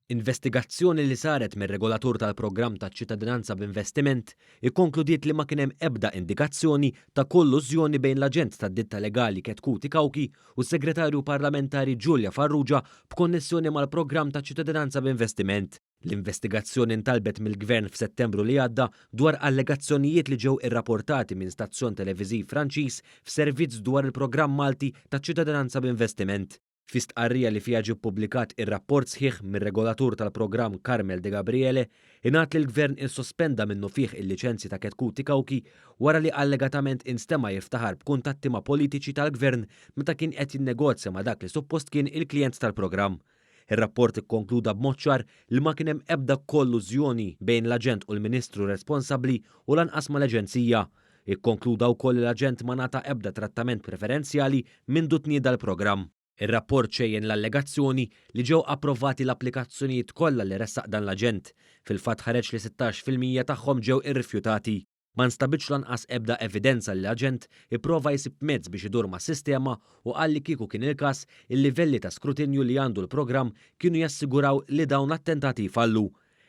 Investigazzjoni li saret mir-regolatur tal-programm taċ-ċittadinanza b'investiment ikkonkludiet li ma kien hemm ebda indikazzjoni ta' kollużjoni bejn l-aġent tad-ditta legali Chetcuti Cauchi u s-Segretarju Parlamentari Julia Farrugia b'konnessjoni mal-programm taċ-ċittadinanza b'investiment. L-investigazzjoni ntalbet mill-Gvern f'Settembru li għadda dwar allegazzjonijiet li ġew irraportati minn stazzjon televiżiv Franċiż f'servizz dwar il-programm Malti taċ-ċittadinanza b'investiment. Fi stqarrija li fiha ġie ppubblikat ir-rapport sħiħ mir-regolatur tal-programm Carmel Degabriele, ingħad li l-Gvern issospenda minnufih il-liċenzji ta' Chetcuti Cauchi wara li allegatament instema' jiftaħar b'kuntatti ma' politiċi tal-Gvern meta kien qed jinnegozja ma' dak li suppost kien il-klijent tal-programm. Ir-rapport ikkonkluda b'mod ċar li ma kien hemm ebda kollużjoni bejn l-aġent u l-Ministru responsabbli u lanqas mal-Aġenzija. Ikkonkluda wkoll li l-aġent ma ngħata ebda trattament preferenzjali mindu tnieda l-programm. Ir-rapport xejjen l-allegazzjoni li ġew approvati l-applikazzjonijiet kollha li ressaq dan l-aġent. Fil-fatt ħareġ li 16% tagħhom ġew irrifjutati. Ma nstabitx lanqas ebda evidenza li l-aġent ipprova jsib mezz biex idur mas-sistema u qal li kieku kien il-każ, il-livelli ta' skrutinju li għandu l-programm kienu jassiguraw li dawn l-attentati jfallu.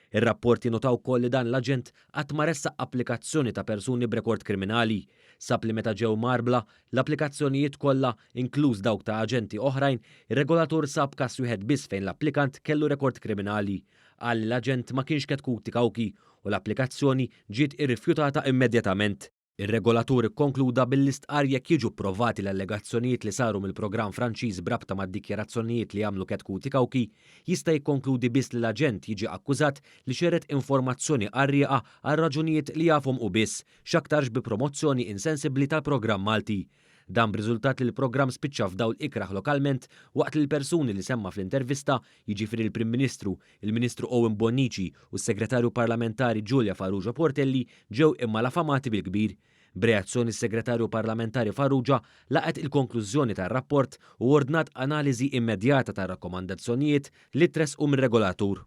Ir-rapport jinnota wkoll li dan l-aġent qatt ma ressaq applikazzjoni ta' persuni b'rekord kriminali. Sab li meta ġew mgħarbla l-applikazzjonijiet kollha, inkluż dawk ta' aġenti oħrajn, ir-regolatur sab każ wieħed biss fejn l-applikant kellu rekord kriminali. Qal li l-aġent ma kienx Chetcuti Cauchi u l-applikazzjoni ġiet irrifjutata immedjatament. Ir-regolatur ikkonkluda billi stqarr jekk jiġu pprovati l-allegazzjonijiet li saru mill-programm Franċiż b'rabta mad-dikjarazzjonijiet li għamlu Chetcuti Cauchi, jista' jikkonkludi biss li l-aġent jiġi akkużat li xerred informazzjoni qarrieqa għal raġunijiet li jafhom hu biss, x'aktarx bi promozzjoni insensibbli tal-programm Malti. Dan b'riżultat li l-programm spiċċa f'dawl ikrah lokalment waqt li l-persuni li semma fl-intervista, jiġifieri l-Prim Ministru, il-Ministru Owen Bonnici u s-Segretarju Parlamentari Julia Farrugia Portelli ġew immalafamati bil-kbir. B'reazzjoni s-Segretarju Parlamentari Farrugia laqgħet il-konklużjoni tar-rapport u ordnat analiżi immedjata tar-rakkomandazzjonijiet li tressqu mir-regolatur.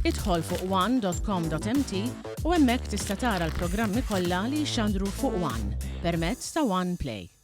Idħol fuq one.com.mt u hemmhekk tista' tara l-programmi kollha li jixxandru fuq One permezz ta' One Play.